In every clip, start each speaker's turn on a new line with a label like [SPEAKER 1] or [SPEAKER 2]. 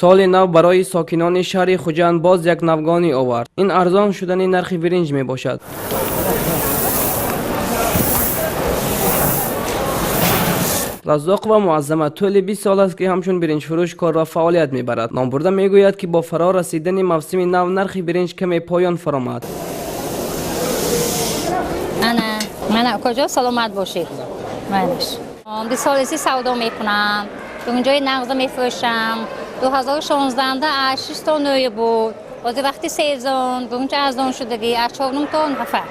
[SPEAKER 1] Соли нав барои сокинони шаҳри Хуҷанд боз як навгонӣ овард. Ин арзон шудани нархи биринҷ мебошад. Раззоқова Муаззама тӯли 20 сол аст, ки ҳамчун биринҷфурӯш кор ва фаъолият мебарад. Номбурда мегӯяд, ки бо фаро расидани мавсими нав нархи биринҷ каме поён фаромад.
[SPEAKER 2] Ана, мана, куҷо саломат бошед. Манаш. 20 солеси савдо мекунам. Биринҷои нағза мефурӯшам. 2016 аз 6 то 9 буд. Ҳозир вақти сезон биринҷ арзон шудагӣ, аз 4 то 7.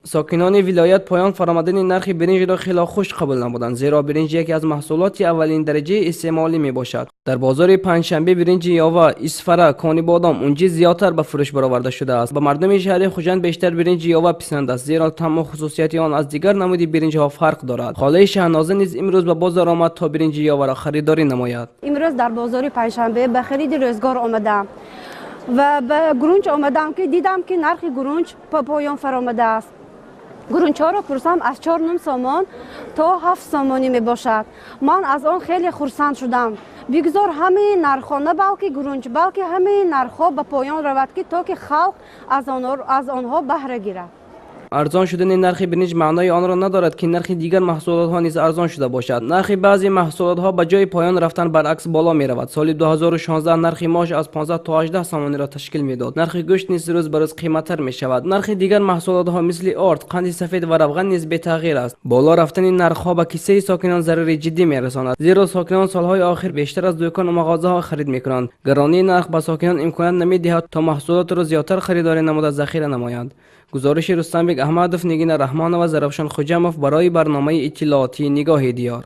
[SPEAKER 1] Сокинони вилоят поён фаромадани нархи биринҷро хело хуш қабул намуданд, зеро биринҷ яке аз маҳсулоти аввалин дараҷаи истеъмолӣ мебошад. Дар бозори Панҷшанбе биринҷи Ёва, Исфара, Конибодом, Унҷӣ зиёдтар ба фурӯш бароварда шудааст. Ба мардуми шаҳри Хуҷанд бештар биринҷи Ёва писанд аст, зеро таъму хусусияти он аз дигар намуди биринҷҳо фарқ дорад. Холаи Шаҳноза низ имрӯз ба бозор омад, то биринҷи Ёваро харидорӣ намояд.
[SPEAKER 3] Имрӯз дар бозори Панҷшанбе ба хариди рӯзгор омадаам ва ба гурунҷ омадаам, ки дидам, ки нархи гурунҷ поён фаромадааст. Гурунчҳоро пурсам, аз 4,5 сомон то 7 сомонӣ мебошад. Ман аз он хеле хурсанд шудам. Бигзор ҳамаи нархҳо, на балки гурунҷ, балки ҳамаи нархҳо ба поён равад, ки то ки халқ аз онҳо баҳра гирад.
[SPEAKER 1] Арзон шудани нархи биринҷ маънои онро надорад, ки нархи дигар маҳсулотҳо низ арзон шуда бошад. Нархи баъзе маҳсулотҳо ба ҷои поён рафтан, баръакс, боло меравад. Соли 2016 нархи мош аз 15 то 18 сомониро ташкил медод. Нархи гӯшт низ рӯз ба рӯз қиматтар мешавад. Нархи дигар маҳсулотҳо, мисли орд, қанди сафед ва равған, низ бетағйир аст. Боло рафтани нархҳо ба киссаи сокинон зарари ҷиддӣ мерасонад, зеро сокинон солҳои охир бештар аз дӯкону мағозаҳо харид мекунанд. Гаронии нарх ба сокинон имконият намедиҳад, то маҳсулотро зиёдтар харидорӣ намуда захира намоянд. Гузориши Рустамбек Аҳмадов, Нигина Раҳмонова, Зарафшон Хуҷамов барои барномаи иттилоотии «Нигоҳи диёр».